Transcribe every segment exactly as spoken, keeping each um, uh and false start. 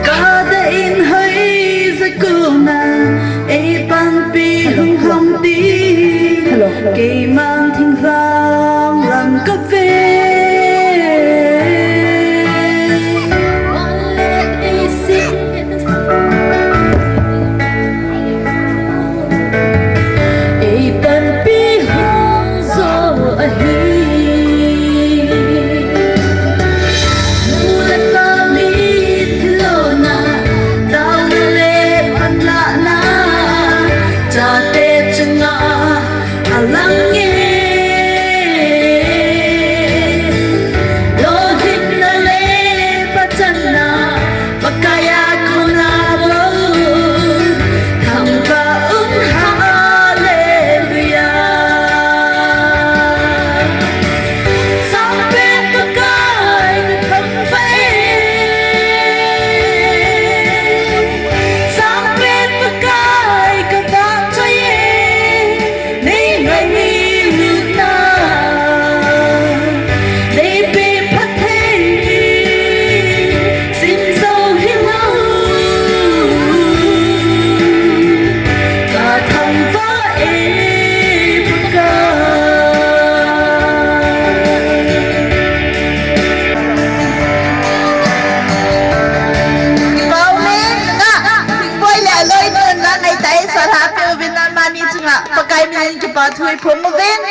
Kada in hoi zakuna, ei panpi hung ham ti, keiman thinglhang lang ka ve. Ei panpi hung jo ahi. Nu le pa mitlona, taona le panlahna, chate chunga alang e. Lolhinna le pachatna, Pakaiya kona bou, thangvah un, hallelujah. Sangpen Pakai ka thangvah e, Sangpen Pakai ka vahchoi e. Nei ngailutna, nei pe phatthei, sim jo hilou, ka thangvah e Pakai. Kipah umin, nga, Thingpoi le aloi nu in lang ngai tai, salha peuvin, amani chunga Pakai minin kipa thu iphong uvin.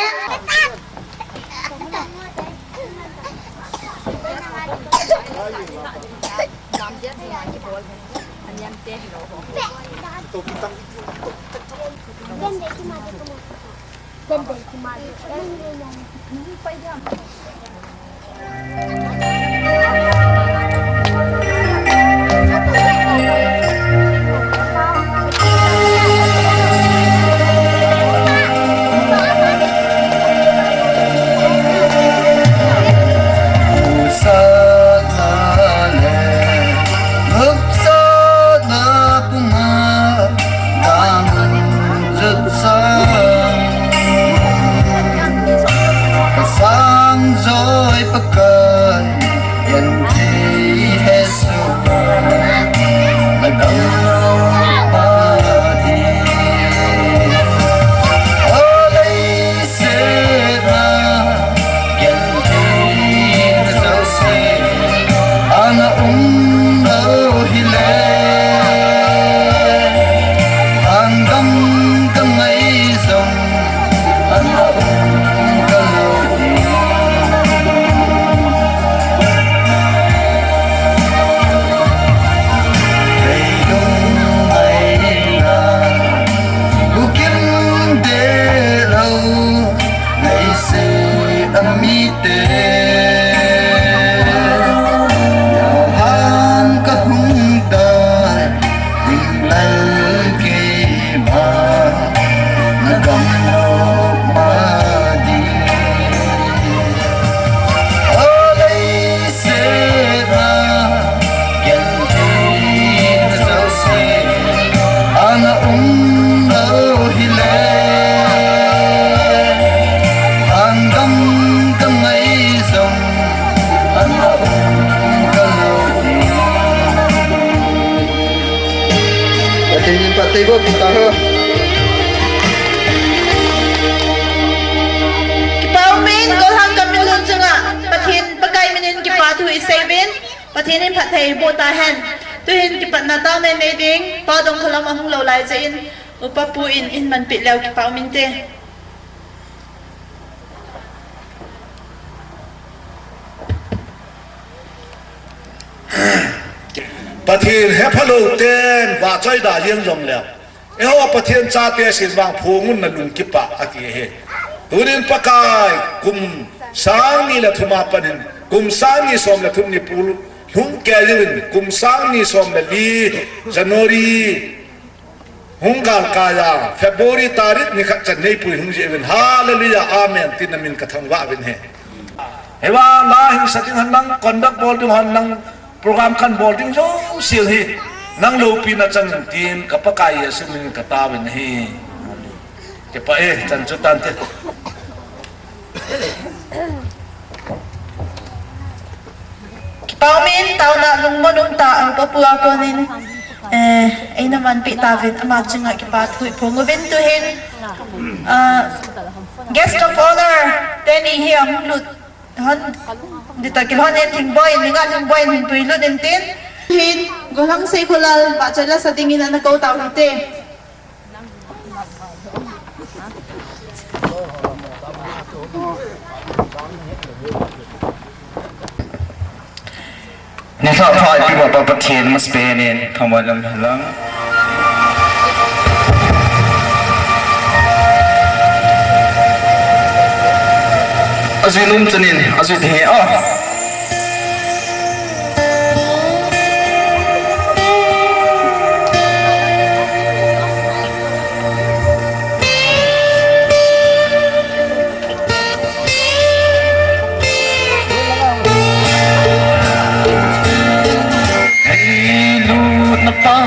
Satna le nopsatna puma, dam jut sang, ka sang joi Pakai, en thei hesoh, na gamlou pa ding. O leiset a, gentheina jouse ana um lou hile, vangam ka ngai jong ana um talou ding. Leilung maina, bukim dehlou, leiset a mite, Johan ka hung tai, ding lal keima, na gamlou pa ding. O leiset a, gentheina jouse ana um lou hile, vangam ka ngai jong ana um talou ding. Pathen in phatthei boh tita ho. Kipah umin, golhang gam mitlhi chunga Pathen Pakai minin kipa thu isei uvin, Pathen in phatthei boh tahen. Tuhin kipatna taona nei ding, Pa Dongkholom ahung lou lai jeh in, Upa Pu in eihin manpeh leu kipah uminte. Pathen hephalou ten vahchoi da jeng jongleu, eiho Pathen chate ahin vang phong un, na lung kipah ati ahi. Tunin Pakai, kum sang ni le thum a pat in kum sang ni som le thum ni pu lhung kei uvin, kum sang ni som le li January hung galkai a, February tarik ni khat chan neipui hung jeh uvin. Hallelujah, amen, tin na min ka thangvah uvin ahi. Hivang la hing sa ding hen lang, conduct bol ding hen lang, program kan bol ding jouse hi nang loupina chang in tin ka Pakai Jesu min in ka tao uvin ahi. Kipah e, chan chu tante. Paumin, taona lungmon umtah, a, Papu a konin, eh, eina manpeh tauvin, ama chunga kipa thu iphong uvin tuhin, ah, guest of honor teni hi ahung lut hon, dita kilhon in Lhingboi, Minga Lhingboi in hin puilut intin. Hin, Gollhang Seikholal, vahchoi lasa dingin ana kou tau hite. Nilhah pha ipi vah pa Pathen masapen in thangvah lam hilang. Ajui nom chanin, ajui te he a. Hei lutna pa,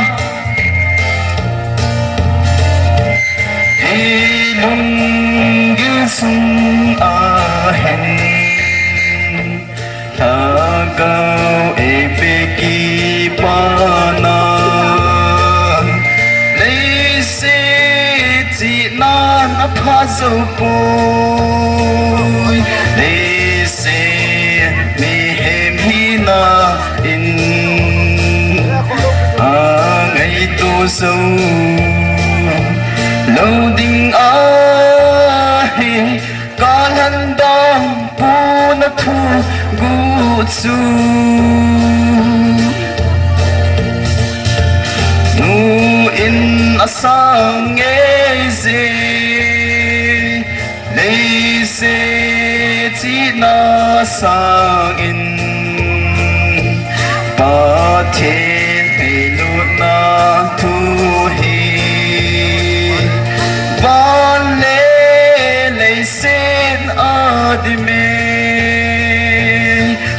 hei lunggil sung a hin, lhagao eipeh kipana, leiset chihnan apha jou poi, leiset mihem hina in angaito jou lou ding ahi. Kalhan dam puna thuguh chu, nu in asang ngei je, leiset chihna sangin Pathen hei lutna thu hi van le leiset a dim e,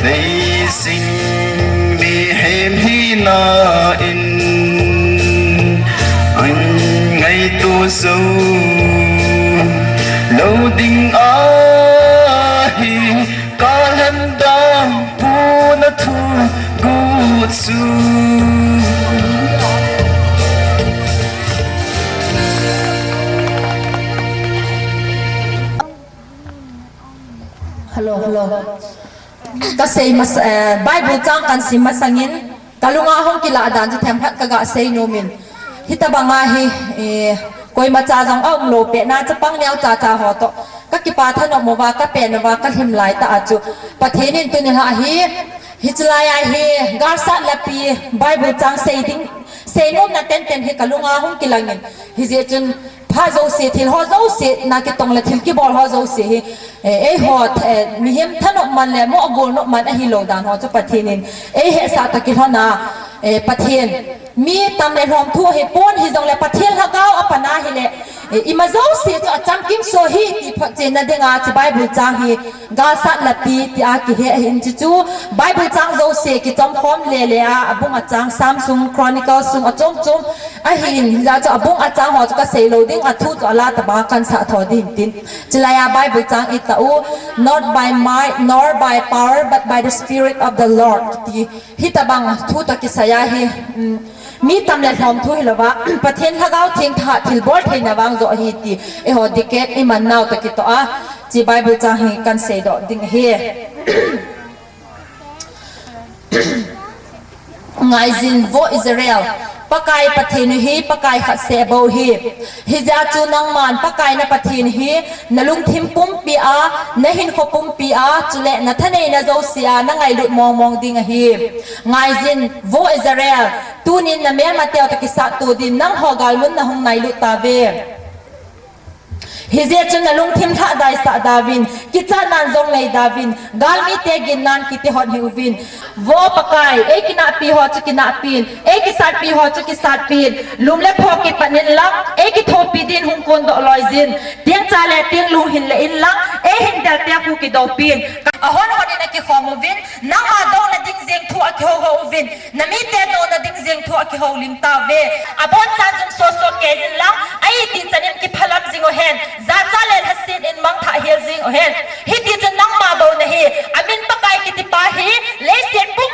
leiset mihem hina in angaito jou lou ding ahi. Kalhan dam puna thuguh chu. Hello, hello. Kasei mas-, eh, Bible chang kasim masangin, kalunga hung kilah dan chu themkhat kaga sei nomin. Hitabanga hi, eh, koimacha jong aumlou pet na chapang neocha cha ho toh kakipa thanom uva, kapen uva, kalhim laitah a chu Pathen in tuni lha hi, hichelai a hi, galsat lapi Bible chang sei ding, sei nomna tenten hi kalunga hung kilangin. Hijeh chun phat jouse, thil ho jouse, na kitong le thil kibol ho jouse hi, eh, eiho, eh, mihem thanom man le mo agol nom man ahilou dan ho chu Pathen in eihetsah toh kilhon a, eh, Pathen, mi tam le lhom thu ahipon, hijongle Pathen lhagao apan ahile, eh, ima jouse chu achamkim soh hi ti photchenna dinga chu Bible chang hi galsat lapi tia kihe ahin, chuchu Bible chang jouse kichom khom lele a, abung achang Psalm sung, Chronicles sung achom chom ahin, hijeh chun abung achang ho chu kasei lou ding, athu chu alah tobang kahin sah tho ding tin. Chulai a Bible chang itah u, "Not by might nor by power, but by the Spirit of the Lord," ti. Hitabang thu toh kisai a hi, um, mi tam le lhom thu hilouva, Pathen Lhagao Theng thahat thilbol theina vang joh ahi ti eiho dikhet iman nau toh kitoh a, hiche Bible chang hi kahin seidoh ding ahi. Ngaijin, vo Israel, Pakai Pathen u hi Pakai khat seh bou ahi. Hijeh chun nangman Pakai na Pathen hi nalungthim pumpi a, nahinkho pumpi a, chule nathaneina jouse a nangailut mong mong ding ahi. Ngaijin, vo Israel, tunin namelmateu toh kisatto din nangho galmun nahung nailut tauve. Hijeh chun nalungthim lhahdaisah dauvin, kichatnan jong nei dauvin, galmite ginnan kiti hot hih uvin. Vo Pakai, eikinahpi ho chu kinahpin, eikisatpi ho chu kisatpin, lum le pho kipan inlang, eikithopi din hung kondoh loijin, tiengcha le tienglung hin le inlang, eihin delte khu kidopin. Ahon hon in akikhom uvin, nangma douna ding jeng thu akihouhou uvin, namite douna ding jeng thu akihoulim tauve. Abonchan jong soso kei jin lang, aiti chan in kiphalam jing uhen, jacha le lhaset in mangthah hel jing uhen. Hiti chun nangma bou nahi, amin Pakai kitipa hi, leiset pum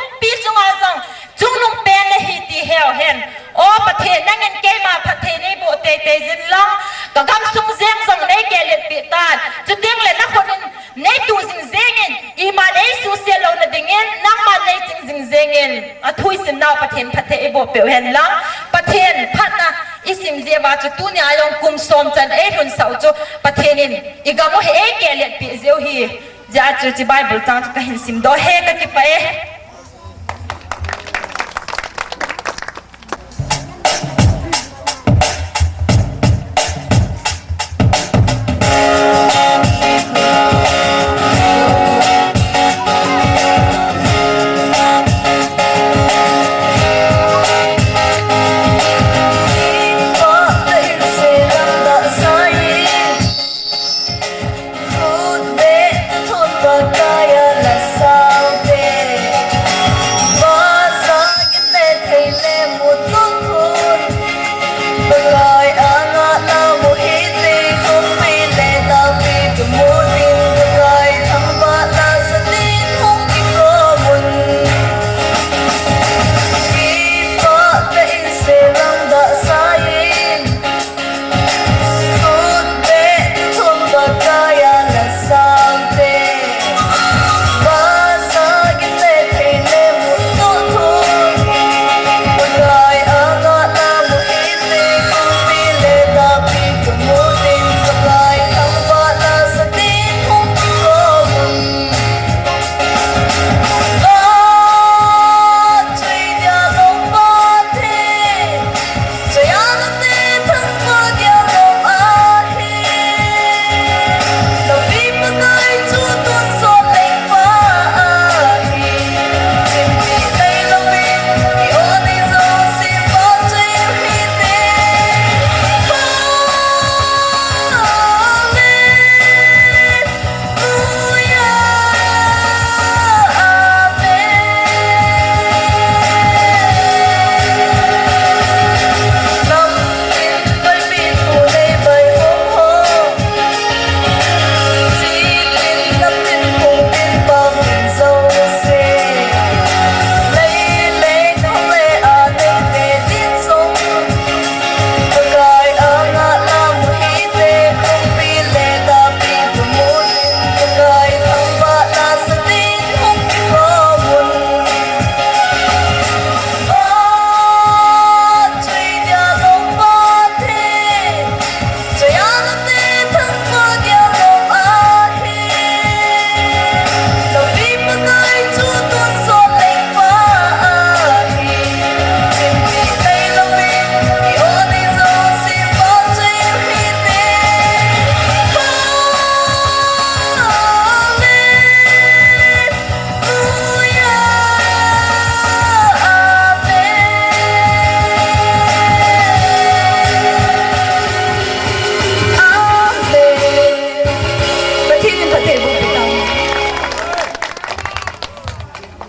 Peuh hen lang, Pathen phatna i sim jeh uva chu tunia jong kum som chan ei lhun sah u chu Pathen in i gam u hi ei kehlet peh jeh u hi. Jeh a chu hiche Bible chang chu kahin sim doh e, ka kipah e.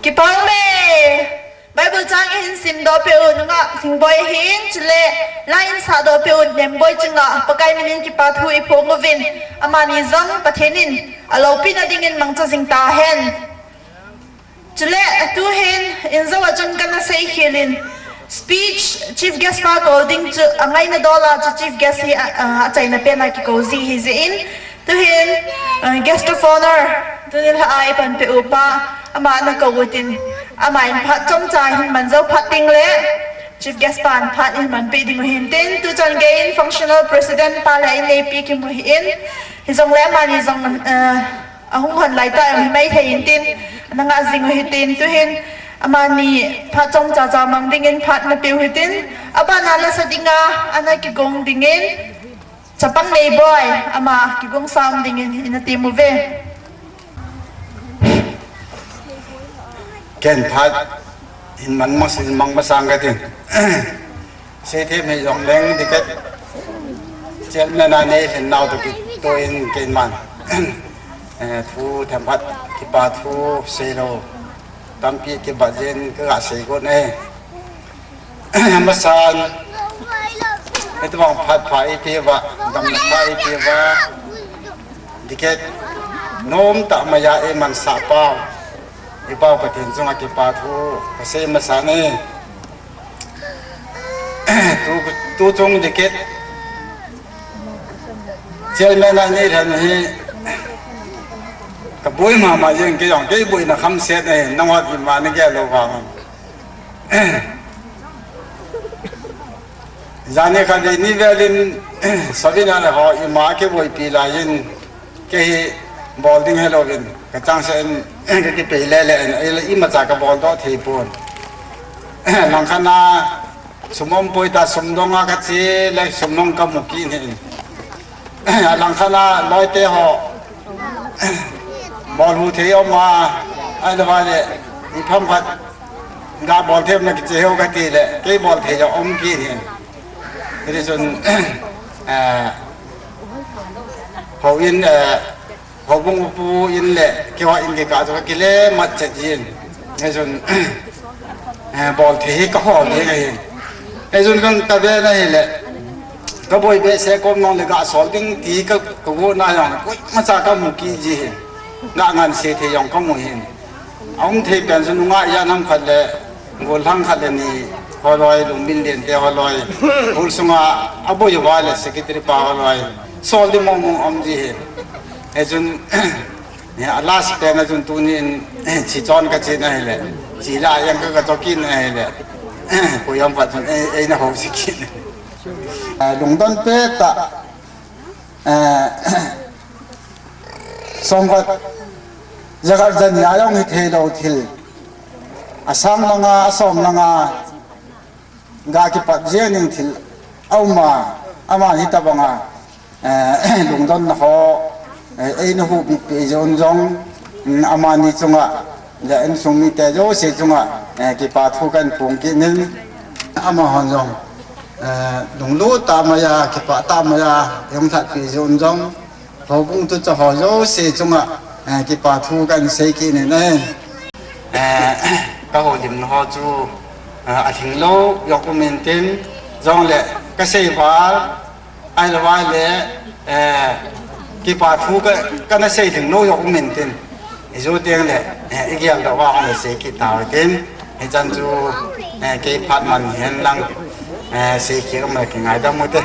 Kipah e. Bible chang ihin simdoh peh u nungah Thingboi hin, chule la ihin sahdoh peh u Nemboi chunga Pakai minin kipa thu iphong uvin, amani jong Pathen in aloupina dingin mangcha jing tahen. Chule tuhin injo a chun kana seikhel in, speech chief guest pa kou ding chu angaina dol a chu chief guest hi a, a, achaina pen a kikou ji hijeh in, tuhin, uh, guest of honor, tuni lha a ipanpeh u pa, ama nakou utin, ama in phat chomcha hin man jou phat ding le chief guest pan phat ihin manpeh ding u hintin, tuchan gei in functional president pa le ineipi kimu hih in, hijongle amani jong, uh, ahung hon laitah jong himai thei intin, nangah jing u hitin, tuhin amani phat chomcha cha mang dingin phat napeh u hitin, abana lasa dinga ana kigong dingin, Chapang Neiboi, ama kigongsa um dingin ina tem uve. Ken phat hin man masa, hin mang masang katin. Seithem hijongleng dikit. Chairman a neilhen nau toh kitoh in keiman, eh, thu themkhat kipa thu seilou tampi kibat jin kaga sei got e. Amasan, hitobang phat pha eipeh uva, damna pha eipeh uva, dikit nomtah maiya eimansah pau, i Pau Pathen chunga kipa thu kasei masan e. Tu, tuchung dikit chairman a neilhen hi kaboi mama jeng, kei jong kei boina khamset e, nangho ima nagel lou vang. Jani khat ni velin Sabina le ho ima kiboipi laiyin, kei hi bol ding helouvin, ka chang sen ka kipei lele in, ei le imacha ka bol doh thei pon. Langkhat na sum um poi ta, sum dong a ka che le sum dong ka mu kit in. Langkhat na loite ho bol hu thei um a, ahilou vale, ipi ham khat ga bol thei um na kiche hou ka ti le, kei bol thei jong um kit in. Hiti chun, eh, houin, eh, houbung upa in le, keiho in kikah chu ka kile mat chet jin. Hiti chun, eh, bol thei hi ka hol ding ahi. Hiti chun ka, ka ve na hile, ka boi behseh kom nong le ga sol ding ti ka, ka gu na jong le, koimacha ka mu kit ji hi. Ga ngan se thei jong ka mu hi. Aum thei pen chu nungah ijat ham khat le, gollhang khat le ni, holoi, Lungminlen te holoi, hall sunga aboi uva le secretary pa holoi, sol ding mong mong um ji hi. Hiti chun, a last pen a chun tunin, chi chon ka che na hile, chi la jeng ka, ka chon kit na hile, koi ham khat chun ei, eina housi kit. Ah, lungdon pet tah, ah, Somkhat, jakhat jani a jong hithei lou thil. Asang langa, asom langa, ga kipat jeng ding thil aum a, aman hitabanga, eh, lungdonna ho, eh, eina huhbitpeh jeh un jong, mm, amani chunga, le insung mite jouse chunga, eh, kipa thu kahin phong kit in, amahon jong, eh, lunglut tah mai a, kipah tah mai a, eihung lhatpeh jeh un jong, houbung tuchah ho jouse chunga, eh, kipa thu kahin sei kit in ahi. Eh, ka houlimna ho chu, eh, alhing lou jong um intin, jongle ka sei val, ahilou vale, eh, kipa thu ka, kana sei lhing lou jong um intin, ijou teng le, eh, igel doh uva hung le sei kit tau hitin, hichan chu, eh, kei phat man hihen lang, eh, sei kit um le kingaidam ute.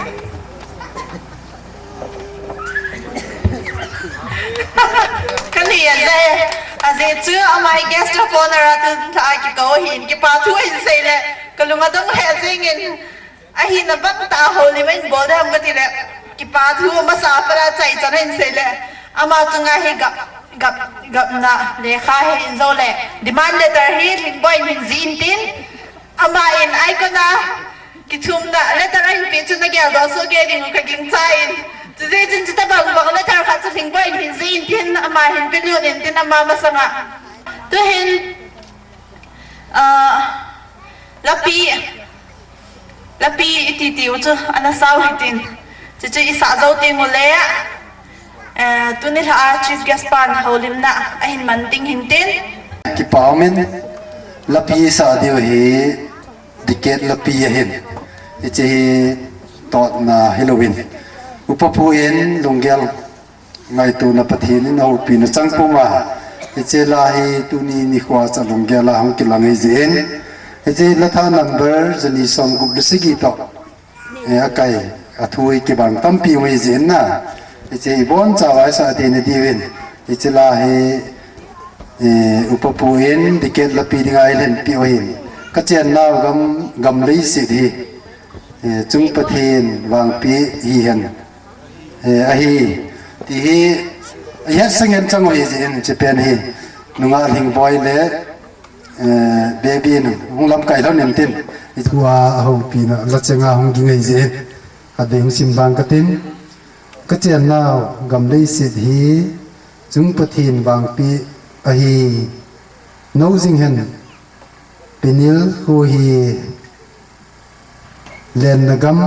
Kani ajeh, ajeh chu ama hi guest of honor a tun lha a kikou ahin, kipa thu ahin sei le, kalung adong lheh jeng in, ahina bang tah a houlim ahin bol ding ham kati le, kipa thu masa a pat a chaichan ahin sei le, ama chunga hi gap, gap, gapna lekha hi ahin jou le, demand letter hi Lhingboi in hin jih intin, ama in ikon a kithumna letter ahin peh chu nagel doh soh kei ding u kagingchan. Chujeh chun chuti bang bang letter khat chu Lhingboi in hin jih intin, ama hin pelut intin ama masanga. Tuhin, ah, lapi, lapi iti ti u chu ana sao hitin. Chuchu isah jou teng ule, eh, tuni lha a chief guest pan houlimna ahin man ding hintin. Kipa umin, lapi isah diu hi, Decade lapi ahin. Hiche hi totna hilouvin, Upa Pu in lunggel ngaitona Pathen in ahoupina chang puma, hiche la hi tuni nikho a cha lunggel a hung kilang ahi jeh in, hiche la tha number jani somgup le sagi toh, eh, akai, athu hi kibang tampi um ahi jeh in na, hiche iboncha uva isah thei na diuvin, hiche la hi, eh, Upa Pu in decade lapi dinga eilhenpeh u ahin. Kachennau gam, gam leiset hi, eh, Chung Pathen vangpeh hihen, eh, ahi, ti hi ihetsa ngen chang u ahi jeh in, hiche pen hi nungah Lhingboi le, eh, Baby in hung lamkai lhon intin, tua ahoupina la chenga hung ging ahi jeh in, khatvei hung sim bang katin. Kachennau gam leiset hi Chung Pathen vangpeh ahi. Nou jing hen, Penil khu hi lenna gam,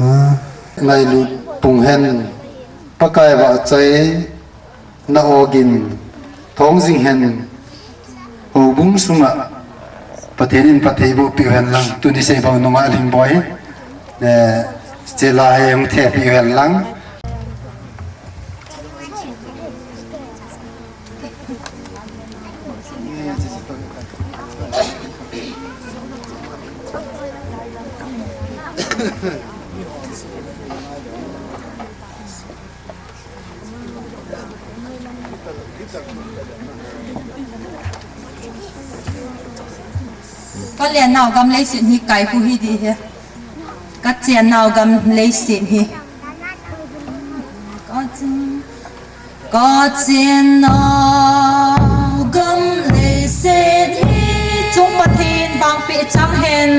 ah, ngailut pung hen, Pakai vahchoina ogin thong jing hen, houbung sunga Pathen in phattheiboh peh u hen lang, tuni sei bang nungah Lhingboi, eh, hiche la hi hung thepeh u hen lang. Ka lennau gam leiset hi kai khu hi di hi. Ka chennau gam leiset hi. Ka chen, ka chennau gam leiset hi. Chung Pathen vangpeh chang hen.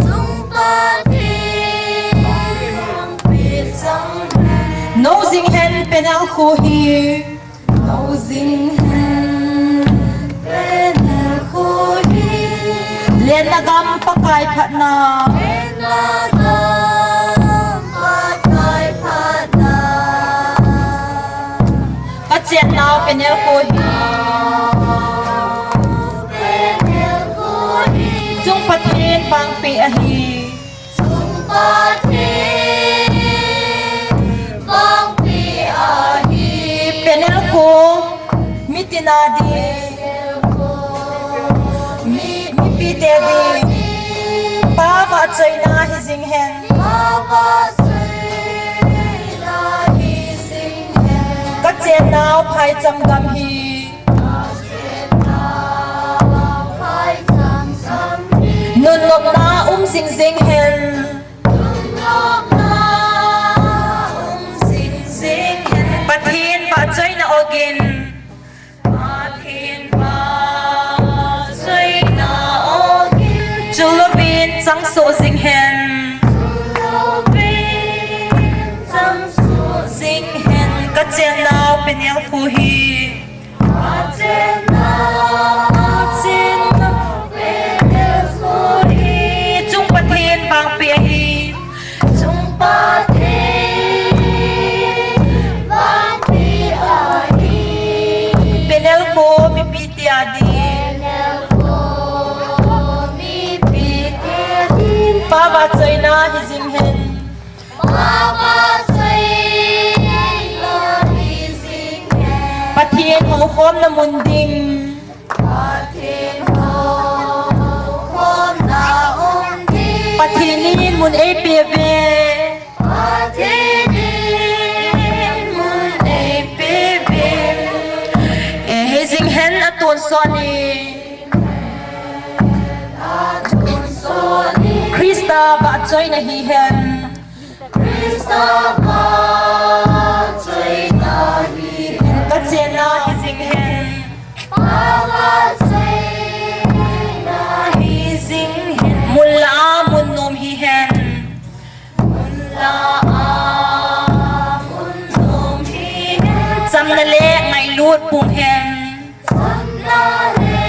Chung Pathen vangpeh chang hen. No jing hen Penel khu hi. No jing hen Penel khu hi. Lenna gam Pakai phatna. Lenna gam Pakai phatna. Ka chennau Penel khu hi. Penel khu hi. Chung Pathen vangpeh ahi. Chung Pathen vangpeh ahi. Penel khu mitin a di. Mi, mipi te di. Pa vahchoina hi jing hen. Pa vahchoina hi jing hen. Ka chennau phaicham gam hi. Nunnopna um jing jing hen. Pathen vahchoina ogin. Pathen vahchoina ogin. Chulou vin chang soh jing hen. Chulou vin chang soh jing hen. Ka chennau Penel khu hi. Ka chennau, ka chennau Penel khu hi. Chung Pathen vangpeh ahi. Chung Pathen vangpeh ahi. Penel khu mipi te a di. Penel khu mipi te a di. Pa vahchoina hi jing hen. Pa vahchoina hi jing hen. Pathen houkhomna mun ding. Pathen houkhomna um ding. Pathen in mun eipeh uve. Pathen in mun eipeh uve. Eh, hi jing hen atonsot ni. Atonsot ni. Christa vahchoina hi hen. Christa vahchoina hi hen. Ka chenna hi jing hen. Pa vahchoina hi jing hen. Mun lah a mun nom hi hen. Mun lah a mun nom hi hen. Chamna le ngailut pung hen. Chamna le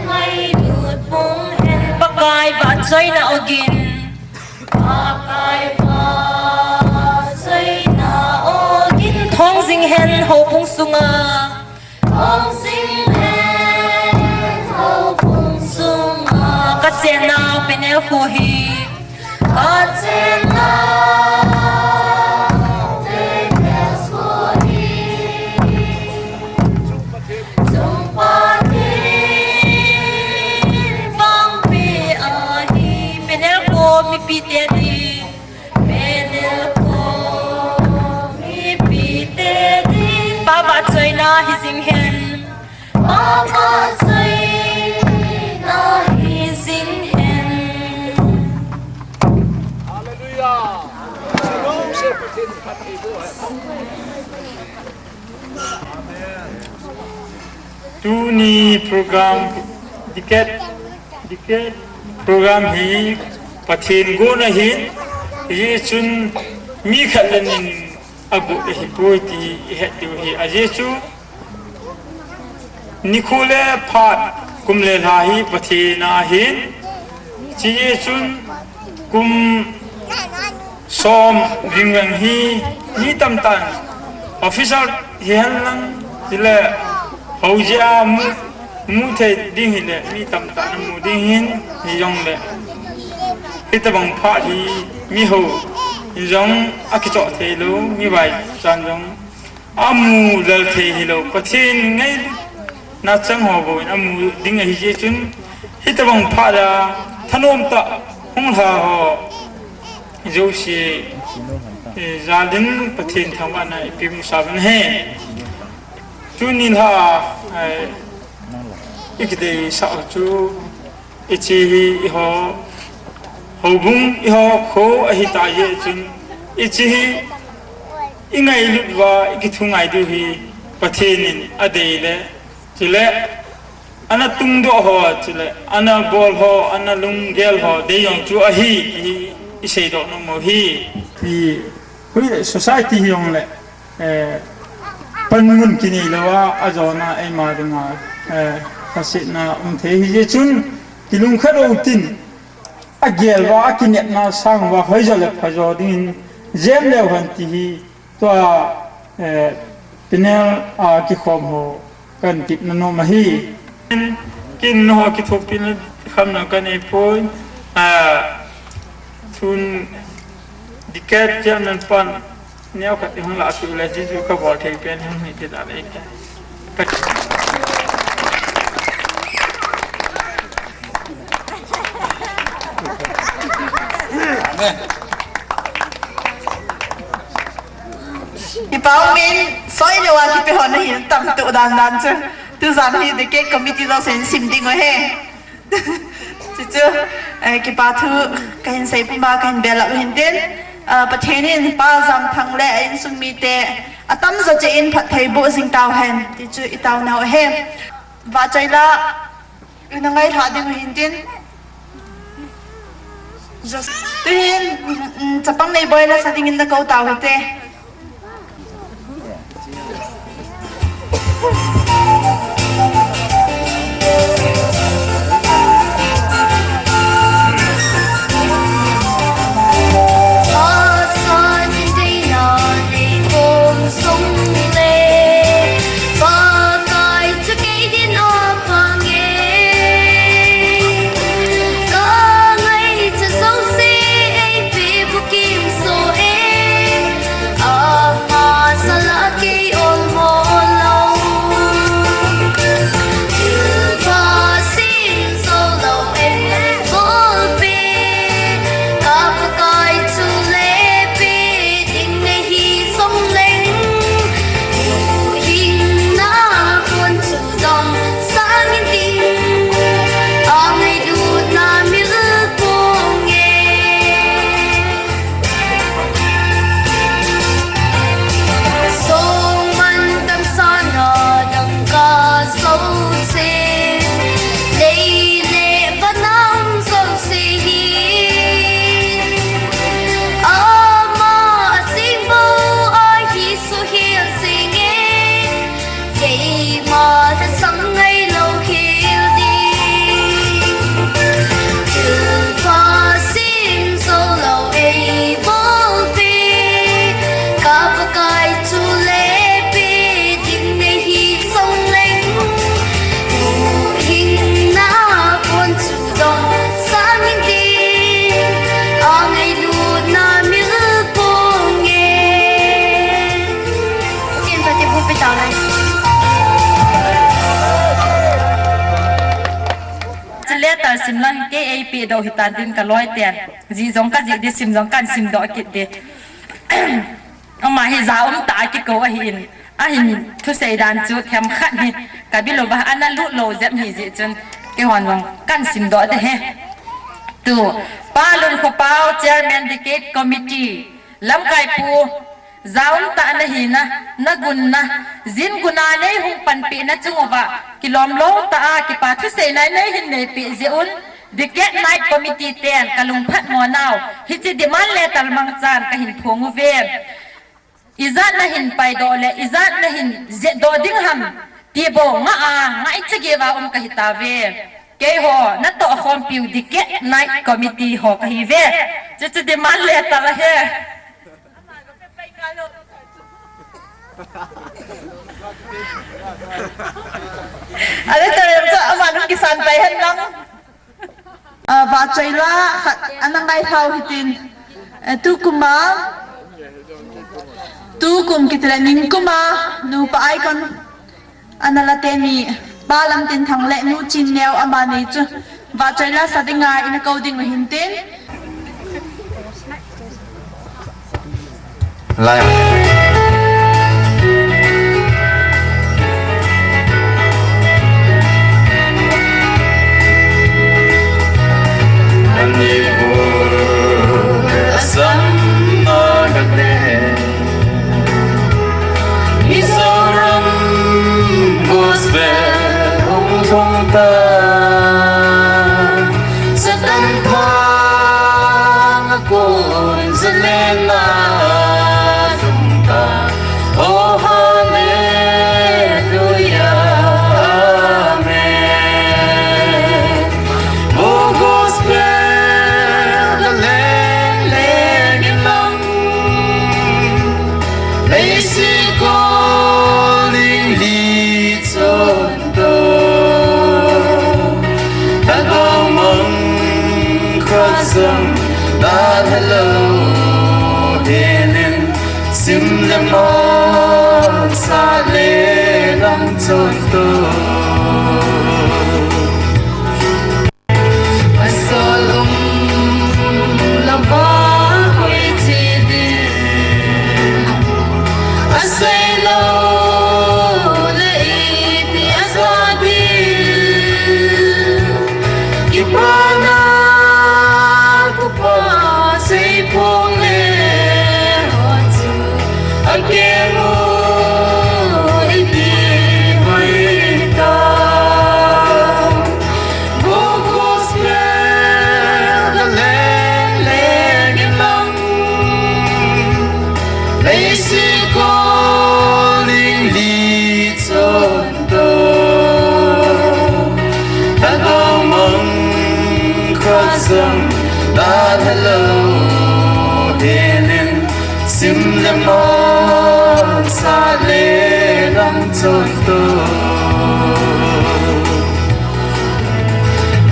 ngailut pung hen. Pakai vahchoina ogin. Pakai vahchoina ogin. Thong jing hen houbung sunga. Thong jing hen houbung sunga. Ka chenna Penel khu hi. Ka chenna Penel khu hi. Chung Pathen vangpeh ahi. Penel khu mipi te di. Penel khu mipi te di. Pa vahchoina hi jing hen. Pa vahchoina hi jing hen. Hallelujah. Shalom, Shepherd. Tuni program, decade, decade program hi Pathen gon ahin, hichun mi khat le ni in agot ahipoi ti ihet diu ahi. Ajeh chu nikho le phat, kum le lha hi Pathen a ahin, hichun kum som vingveng hi mi tamtah in officer hihen lang, chule hou jeh a mu, mu thei ding hile mi tamtah in amu ding ahin, hijongle hitabang phat hi mi hou in jong akichoh thei lou, mi vaichan jong amu lel thei hilou, Pathen ngailutna chang ho bou in amu ding ahi jeh chun, hitabang phat a thanom tah hung lha ho jouse, eh, jal in Pathen thangvahna ipe musa uvin ahi. Tuni lha, eh, I kideisah u chu, hiche hi eiho houbung, eiho kho ahitai jeh chun, hiche hi i ngailut uva i kithungai diu hi Pathen in adei le, chule ana tungdoh ho, chule ana bol ho, ana lunggel ho dei jong chu ahi, ti hi i seidoh nom u ahi. Ti, hoilai society hijongle, eh, panmun kinei louva, ajona eima dinga, eh, lhasetna um thei ahi jeh chun, kilungkhat u tin, agel uva, akinepna sang uva, hoijo le phajo dingin jem leu hen ti hi, tua, eh, panel a kikhom ho kahin tepna nom ahi. Kin, kin ho kithopina khamna kanei poi, ah, tun Decade chairman pan neokhat i hung lah a chu le, jiju ka bol thei pen hung hi ti dan ei ta. Ka Kipa umin, soi lou a kipe ho nahi tam tu dan dan chu. Tujan hi Decade Committee jousen sim ding u ahi. Chuchu, eh, kipa thu kahin sei puma kahin belap u hintin, ah, Pathen in Pa Jamthang le a insung mite atamjo cheh in phatthei boh jing tauhen, ti chu i taona u ahi. Vahchoila, i na ngailhah ding u hintin. Just, tuhin, mm, mm, chapang neiboi la sa dingin na kou tau hite. Keima lhasam ngailou hi ding. Thilpha simjou lou eibolpi, ka Pakai chu lepi ding nahi jongleng. Huhhingna pon chu dong sangin ding, angailutna mil ponge. Kin pati bu pi tau lai. Chule tal sim lang kei eipe doh hitan tin ka loi ten. Ji jong ka ji di, sim jong kan sim doh kit di. Ama hi ja um tah a kikou ahin. Ahin thusei dan chu themkhat hi ka bil uva ana lut lou jep hi jeh chun keihon jong kan sim doh de he. Tu, Pa Lunkhopao, Chairman Decade Committee, lamkai pu, ja um tah a na hina, na gunna, jin guna nei hung panpina chung uva, kilom lou tah a, kipa thusei nai nei hin neipe jeh un, Decade Night Committee ten ka lungphat mo nau, hiche demand letter mangchan ka hin phong uve. Ijat na hin paidoh le, ijat na hin jetdoh ding ham, ti bou nga a, ngaicha gei va um ka hi tauve. Keiho, na tohkhompiu Decade Night Committee ho ka hi ve. Chuchu demand letter ahi. Ale, tawrem chu aman hung kisan pai hen lang. Ah, vahchoila khat ana ngai lhau hitin. Eh, tukum a, tukum kiti le ningkum a, nupa icon ana la teni, Pa Lamtinthang le Nu Chinneo amani chu vahchoila sa dinga ina kou ding u hintin. Lai. Zalen na lungta, oh, hallelujah, amen. Oh, gospel, galeng leng in lang, leiset kol ning li chun to, Tadong mang khazam, dalha lou helin, sim le mon, sah le dam chun to. Asol um lama koi chi ding, asei lou le ipi asah ding. Kipana kupa sei phong le ho chu akeng u ipi hoi ta. Gospel galeng leng in lang, leiset kol ning li chun to, tadong mang khazam, dalha lou helin, sim le mon, sah le dam chun to.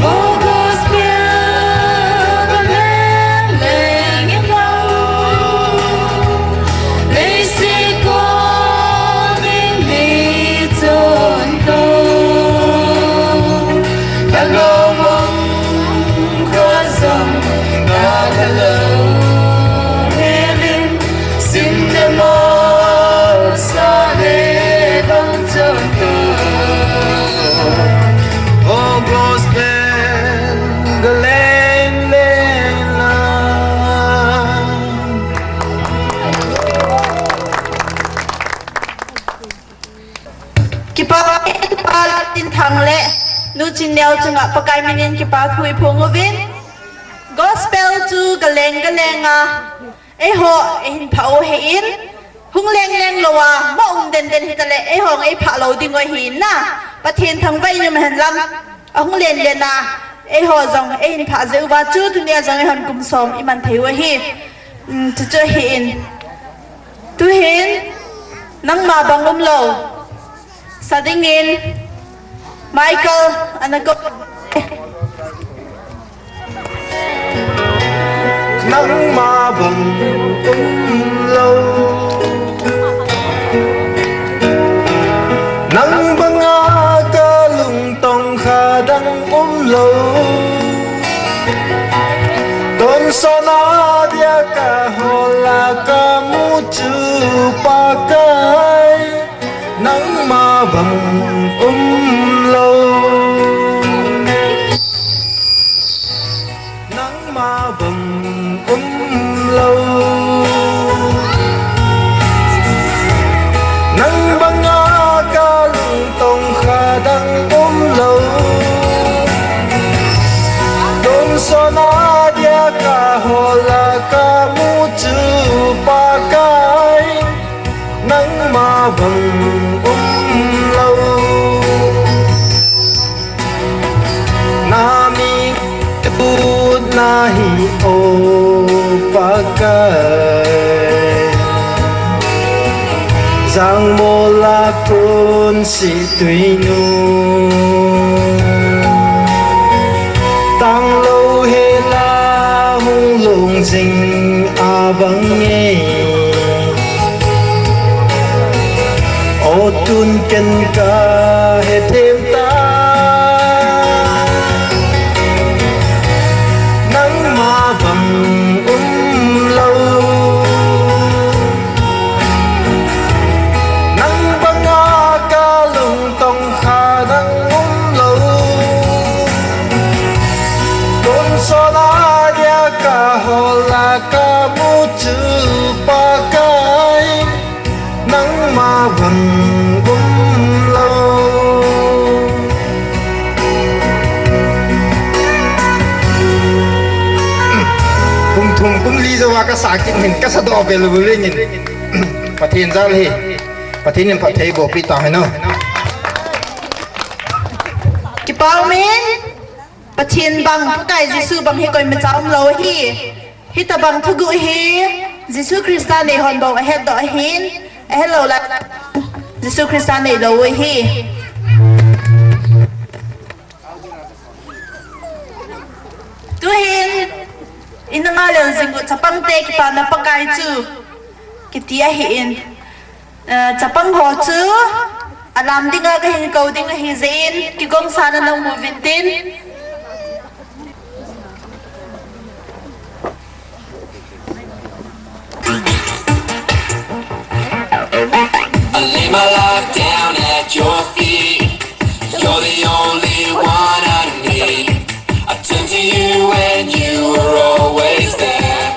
Oh, gospel, galeng leng lang. Kipa, Kipa Laltinthang le Nu Chinneo chunga Pakai minin kipa thu iphong uvin. Gospel chu galeng galeng a, eiho eihin phah u ahin, hung leng leng lou a, ma um den den hita le, eiho eiphah lou ding u ahi na. Pathen thangvah in um hen lang, ahung len len a, eiho jong eihin phah jeh uva chu, tunia jong eihon kum som iman thei u ahi. Um, chuchu ahin. Tuhin, nangma bang umlou. Sa dingin, Michael, ana ko. Nangma bang umlou. Nang banga kalung tong khat dang umlou. Tonsot na dia kahol a kamu chu Pakai, nangma bang umlou. Nangma bang umlou. Nang banga kalung tong khat dang umlou. Tonsot na dia kahol a kamu chu Pakai, nangma bang umlou. Na min tut na hi o Pakai. Jangmol a konsi tuinu. Tanglou hel a hung lhung jing a bang e. O tun ken kahe them tai. Nangma bang umlou. Nang banga kalung tong khat dang umlou. Tonsot na dia kahol a kamu chu Pakai, nangma bang umlou. Ka sa kit hin ka sa doh vel vel in. Pathen jal hi. Pathen in phatthei boh pi ta hen o. Kipa um in. Pathen bang, Pakai Jesu bang hi koima cha um lou ahi. Hitabang thuguh hi Jesu Christa nei hon bou ahet doh ahin, ahet lou lai Jesu Christa nei lou ahi. Tuhin, ina ngai lel jing u chapang te kipana Pakai chu kiti ahin. Eh, chapang ho chu, alam dinga kahin kou ding ahi jeh in, kigong sa na nang mu vin tin. I lay my life down at your feet. You're the only one I need. I turn to you and you are always there.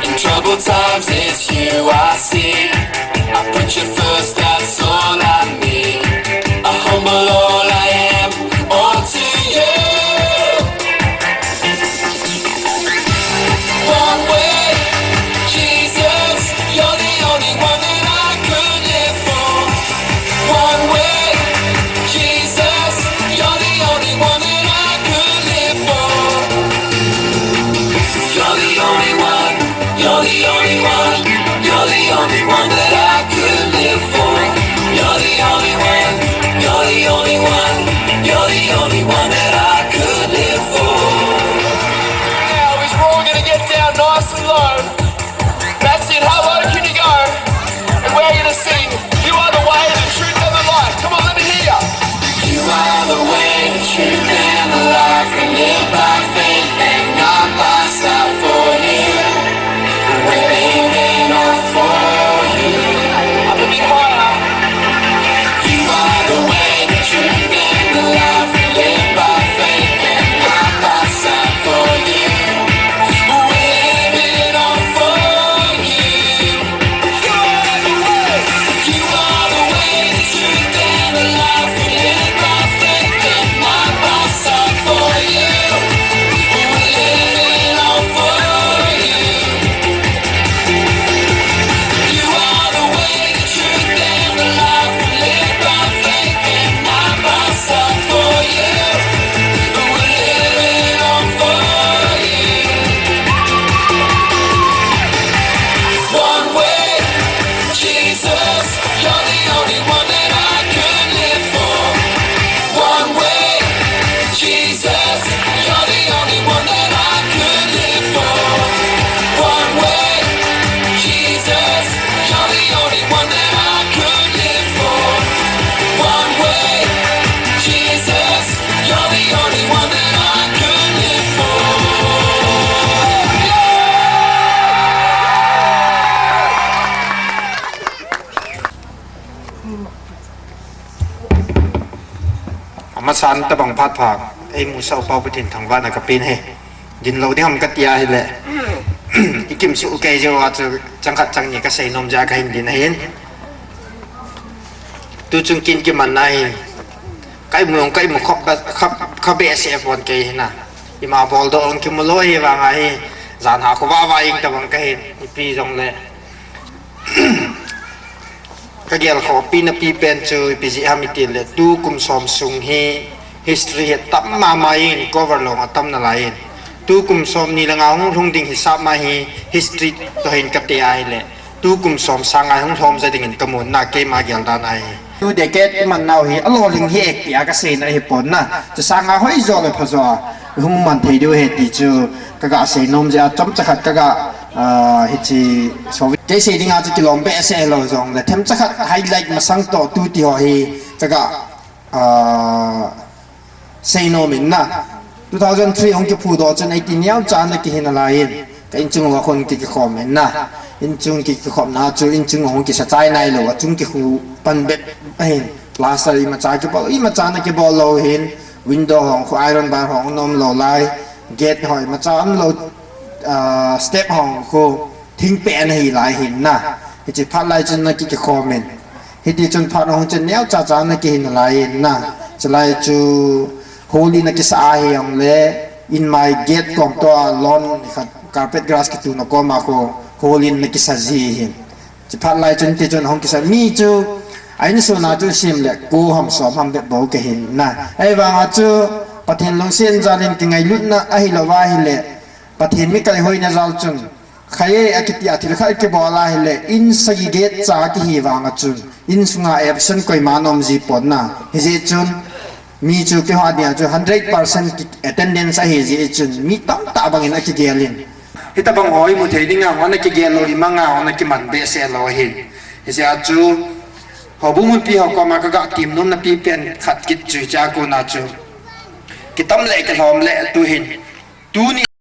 In troubled times, it's you I see. I put you first, that's all I need. I humble all I am, all to you. One way, Jesus, you're the only one that I could live for. One way, Jesus, you're the only one that I could live for. You're the only one, you're the only one, you're the only one that I could live for. You're the only one, you're the only one, you're the only one that I could live for. Now is where we're gonna get down nice and low. That's it, how low can you go? And we're gonna sing, "You are the way, the truth, and the life." Come on, let me hear ya. You are the way, the truth, and the life. We live by faith and not by sight. For you, we're living all for you. Up a bit higher. You are the way, the truth, and the life. We live by faith and not by sight. For you, we're living all for you. You are the way. You are the way, the truth, and the life. We live by faith and not by sight. For you, we're living all for you. You are the way, the truth, and the life. We live by faith and not by sight. For you, we're living all for you. One way, Jesus, you're the only one that I could live for. One way, Jesus, you're the only one that I could live for. One way, Jesus, you're the only one that I could live for. One way, Jesus, you're the only one that I could live for. Amasan tabang phat pha, eimusah u Pathen thangvahna kapen e. Din lou ding ham kati ahile. I kimsuh kei jeh uva chu chang khat chang ni kasei nom jeh a kahin din ahin. Tuchung kin kimanna hi. Ka imu jong ka imu khop ka, kha, kha behseh pon kei hi na. Ima bol doh jong kimu lou hi vang ahi. Jan a khovah vah jeng tabang kahin. Ipi jongle. Ka gelkhoh pi napi pen chu ipi jeh ham itile, tu kum som sung hi history hi tam mama in, cover lou atam nalai in. Tu kum som ni le nga hung lhung ding hisap ma hi history toh hin kati ahile, tu kum som sang a hung lhom ja dingin kamu na, keima gel dan ahi. Tu decade iman nau hi alolhing hi ekpi a kasei na hi pon na. Chu sang a hoijo le phajo a hung man thei diu ahi ti chu kaga sei nom jeh a chomcha khat kaga Ah, hiche, so, kei sei dinga chu kilom behseh lou jongle, themcha khat highlight masang toh tu ti ho hi, kaga, ah, sei nom in na. Two thousand three hung kiphudoh chun eighteen neocha na kihi nalai in, ka inchung uva khun ki, kikhom in na. Inchung ki, kikhomna chu inchung hung kisa chai nailou, achung kikhu pan bep ahin. Plaster imacha kibol, imacha na kibol lou hin, window hong khu iron bar hong nom lou lai, gate ho imacha um lou, ah, step hong khu, thingpen ahi lai hin na. Hiche phat lai chun na ki, kikhom in. Hiti chun phat hung chun neocha cha na kihi nalai in na. Chulai chu holi na kisa ahi jongle, In mai gate kom toh a lawn khat carpet grass kituna koma kho holin na kisa ji hin. Chiphat lai chun ti chun hung kisa mi chu a insung a chu sim le ko ham som ham bep bou kahin na. Ahivanga chu Pathen lungset jalin kingailutna ahilou va ahile Pathen mi kaihoina jal chun Khaye akiti a thil khat kibol ahile, in sagi gate cha kihi vang a chun, insunga absent koima nom ji pon na. Hijeh chun, mi chu kihou dia chu hundred percent ki attendance ahi jeh chun, mi tamtah bangin akigel in. Hitabang ho imu thei dinga, hon akigel lou, imanga, hon akiman behseh lou ahi. Hijeh a chu, houbung mipi ho koma kaga temnom napi pen khat kit chu, hichea kona chu. Kitam le kilhom le tuhin. Tuni